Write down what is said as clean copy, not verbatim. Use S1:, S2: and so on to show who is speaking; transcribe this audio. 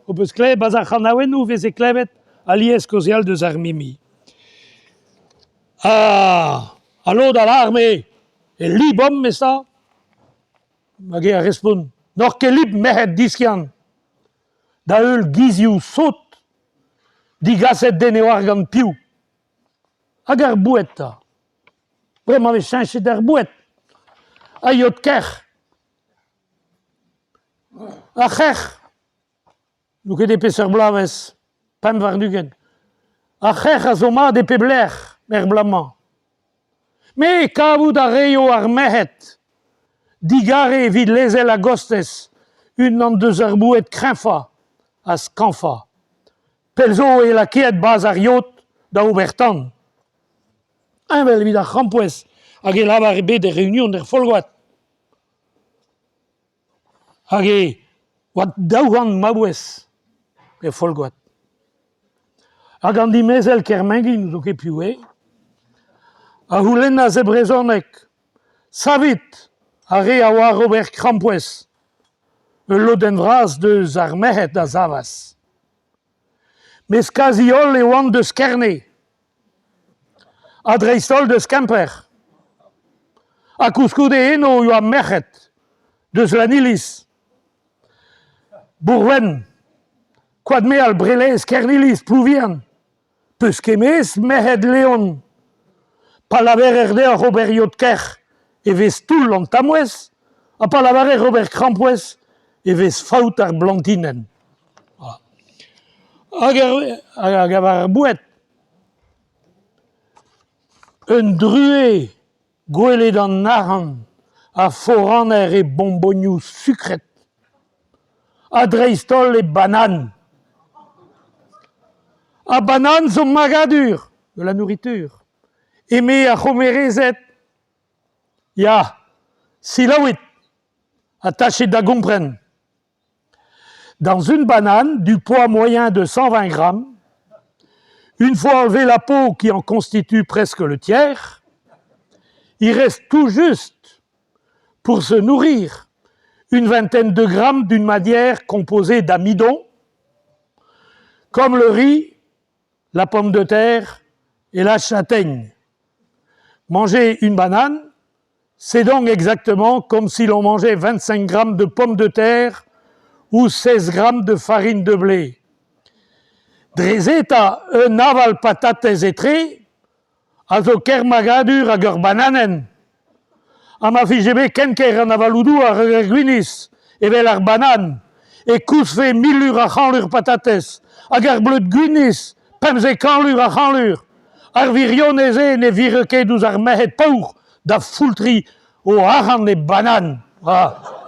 S1: Ho peus klevet 'barzh ar c'hanaouennoù 'veze klevet alies kaozeal deus ar mimi. Ha ha lod a lâr me e lip omp 'mesa. Hag eñ a respont n'oc'h ket lip merc'hed diskiant. Da heul gizioù sot digaset den e oar gant piv. Hag ar boued 'ta. Bremañ e vez cheñchet ar boued. Ha yod kerc'h. Ar c'herc'h. N'on ket e peseurt bloavezh, 25. Ar c'herc'h a zo mat e pep lec'h er bloaz-mañ. Me kavout a reio ar merc'hed digarez evit lezel a-gostez unan deus ar boued kreñvañ ha skañvañ. Pell zo eo lakaet bazh ar yod da ober tan. Heñvel evit ar c'hrampouezh hag e lavar bet er Reunion er Folgoad. Hag e oa 200 maouez e Folgoad. Hag an dimezell Kermenguy n'ouzon ket piv eo, a c'houlennas e brezhoneg Savit ar re a oar ober krampouezh. Ul lodenn vras deus ar merc'hed a savas. Mes kazi holl e oant deus Kerne. Ha dreist-holl deus Kemper. Ha koulskoude eno e oa merc'hed deus Lanniliz, Bourven, Koadmeal, Brelez, Kerniliz, Plouvian. Peus ket mezh merc'hed Leon. Pa lavarer deoc'h ober yod-kerc'h e vez toull an tamouez ha pa lavarer ober krampouezh e vez faout ar blantinenn. Hag hag ar boued. Un druez gwelet an arc'hant a foraner e bonbonioù sukret ha dreist-holl e banan. Ha banan zo magadur, de la nourriture, eme ar c'homerezed. Ya, selaouit ha tachit da gompren. Dans une banane du poids moyen de 120 grammes, une fois enlevé la peau qui en constitue presque le tiers, il reste tout juste pour se nourrir une vingtaine de grammes d'une matière composée d'amidon, comme le riz, la pomme de terre et la châtaigne. Manger une banane, c'est donc exactement comme si l'on mangeait 25 grammes de pommes de terre ou 16 grammes de farine de blé. Dre se 'ta un aval patatez etre a zo ker-magadur hag ur bananenn. Ha ma vije bet ken ker an avaloù-douar hag ar gwinizh evel ar banan e koustfe mil lur ar c'hant-lur patatez hag ar bleud gwinizh 15 kant-lur ar c'hant-lur. Ar wirionez-se ne vire ket ouzh ar merc'hed paour da foultriñ o arc'hant e banan. Ah.